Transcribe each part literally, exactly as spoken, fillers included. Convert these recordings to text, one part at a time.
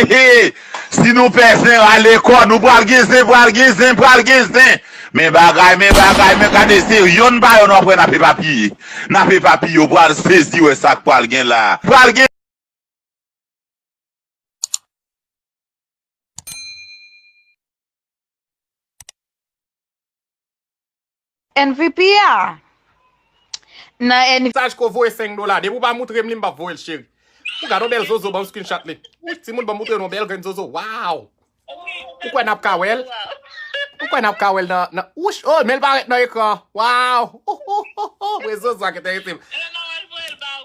He, si nou pè zen, rale kò nou, pral gen zen, pral gen zen, pral gen zen. Men bagay, men bagay, men gade, se yonn pa yonn w ap wè n ap epapiye. N ap epapiye, w pral sezi wè sa k pral gen la. Pral gen M V P a. Nan M V P. Mesaj ko voye senk dola. Depi w pa moutre m li, m p ap voye l, cheri. Ou gade yon bèl zozo, ban m screenshot li. Wi, timoun, ban m moutre nou yon bèl grenn zozo. Waw! Ou kwè n ap ka wè l? Ou kwè n ap ka wè l nan, nan, wouch, oh, men l parèt nan ekran. Waw! Mwen zozo a ki enterese m.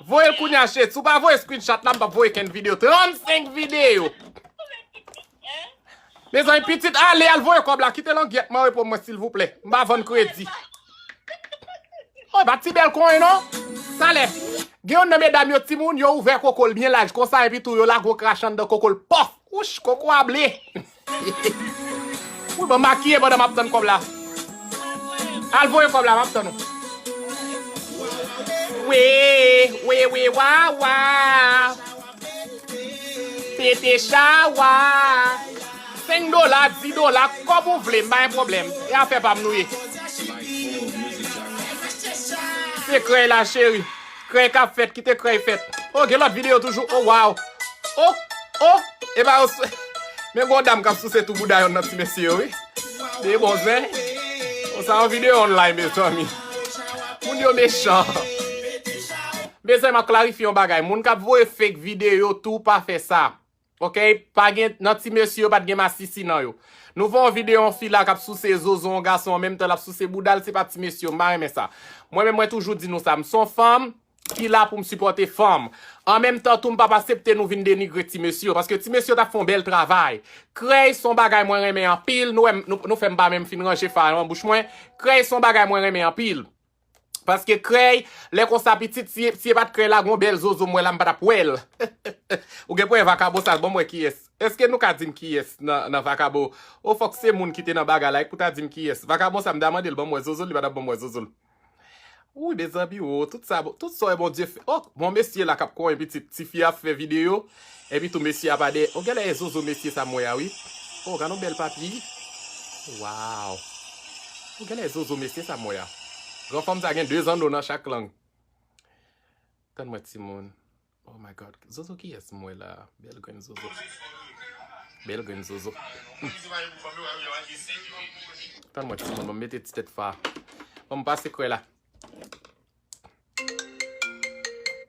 Voye l kounye a, cheri. Si w pa voye screenshot la, m p ap voye kenn videyo. Trannsenk videyo! Mezanmi, pitit, ale, al voye kòb la. Kite langyèt mwen repo mwen, silvouplè. M pa vann kredi. Oh, e pa ti bèl konyen, non? Talè, gen youn nan medam yo, timoun, yo ouvè koko l byen laj konsa, epi tou, yo lage yon krach anndan koko l. Pòf! Wouch, koko a ble. Wi, ban m makiye pandan m ap tann kòb la. Al voye kòb la, m ap tann ou. Wi, wi, wi, wa, wa. Pete chawa. Senk dola, dis dola, kòb ou vle, m pa gen pwoblèm. E afè pa m nou ye. Se krèy la, cheri. Krèy k ap fèt, kite krèy fèt. Oh, gen lòt videyo toujou. Oh, waw. Oh, oh. E pa yo sou. Men gon dam k ap souse tou bouda yonn nan ti mesye yo, wi. De bon zen. Oh, sa yon videyo online, mezanmi. Moun yo mechan. Mezanmi, m ap klarifye yon bagay. Moun k ap voye fake videyo tou, pa fè sa. Ok, pa gen, nan ti mesye yo pa t gen masisi nan yo. Nou vè yon videyo yon fi la k ap souse zozo yon gason an menm tan l ap souse bouda l, se pa ti mesye yo, m pa renmen sa. Mwen menm mwen toujou di nou sa, m se yon fanm ki la pou m sipòte fanm. An menm tan tou m p ap aksepte nou vin denigre ti mesye yo, paske ti mesye yo t ap fè yon bèl travay. Krèy se yon bagay mwen renmen anpil, nou wè m, nou, nou fè m pa menm fin ranje fay an bouch mwen. Krèy se yon bagay mwen renmen anpil. Paske krèy, lè konsa pitit, si, si e pa t krèy la, gon bèl zozo m wè la, m pa t ap wè l. Ou gen pwen vakabon sa, ban m wè kiyès. Èske nou ka di m kiyès nan, nan vakabon? O fòk se moun ki te nan bagay la, e k pou ta di m kiyès. Vakabon sa, m ta mande l ban m wè zozo l, li pa t ap ban m wè zozo l. Wi, mezanmi, o, tout sa, tout sa w wè Bondye fè. O, bon, mesye la k ap konyen pitit, tifi a ap fè videyo. Epi tou mesye a pa dèyè. O, gade zozo mesye sa m wè a wi. O, gade yon bèl papi. Waw. O, gade zozo mesye sa m wè a. Granfanm sa gen de zanno nan chak lang. Tann mwen timoun. Oh my God. Zozo kiyès m wè la? Bèl grenn zozo. Bèl grenn zozo. Tann mwen timoun, ban m mete ti tèt fa. Ban m pase krè la.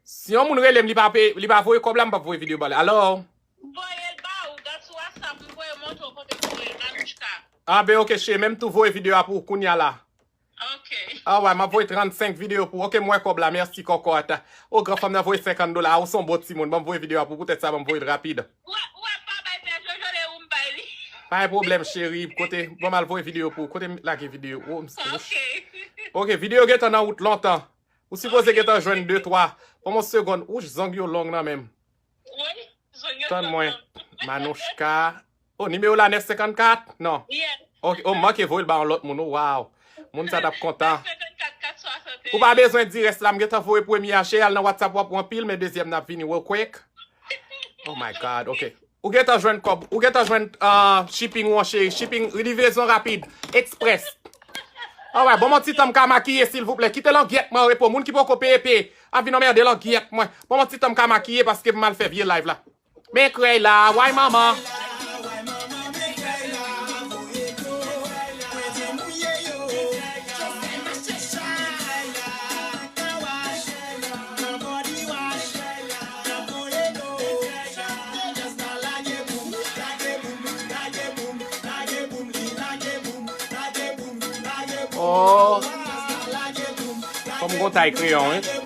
Si yon moun rele m, li pa pe, li pa voye kòb la, m p ap voye videyo ba li. Alo? Voye l ba ou, gad sou WhatsApp, m voye montre w kote pou voye l, Manouchka. A ben, ok, cheri, men m tou voye videyo a pou ou kounya la. Ok. Alright, m ap voye trannsenk videyo pou ou. Ok, m wè kòb la, mèsi kòkòt. O, granfanm nan voye senkant dola, ou se yon bon timoun, ban m voye videyo a pou ou, poutèt sa, ban m voye l rapid. Ou wè, ou wè, pa bay pè Jojo le ou m bay li. Pa gen pwoblèm, cheri, kote, ban m al voye videyo pou ou, kote m lage videyo, o, m, ok. Ok, videyo gentan nan wout lontan. Ou sipoze gentan jwenn de twa. Ban m yon segonn. Wouch, zong yo long nan men m. Tann mwen. Manouchka. O, nimewo la nèf senkannkat? Non. Ok, o, m manke voye l ba yon lòt moun. O, waw. Moun sa t ap kontan. Ou pa bezwen di rès la, m gentan voye premye a, cheri, al nan WhatsApp w ap wè anpil, men dezyèm nan ap vini real quick. Oh my God, ok. Ou gentan jwenn kòb, ou gentan jwenn, ah, shipping ou an, cheri. Shipping, livrezon rapid, express. Alright, ban m yon ti tan m ka makiye, silvouplè. Kite langyèt mwen an repo. Moun ki poko peye, peye. Ap vin anmède langyèt mwen. Ban m yon ti tan m ka makiye paske m al fè vye live la. Men krèy la, way manman. Oh. Fò m gon tay kreyon, wi.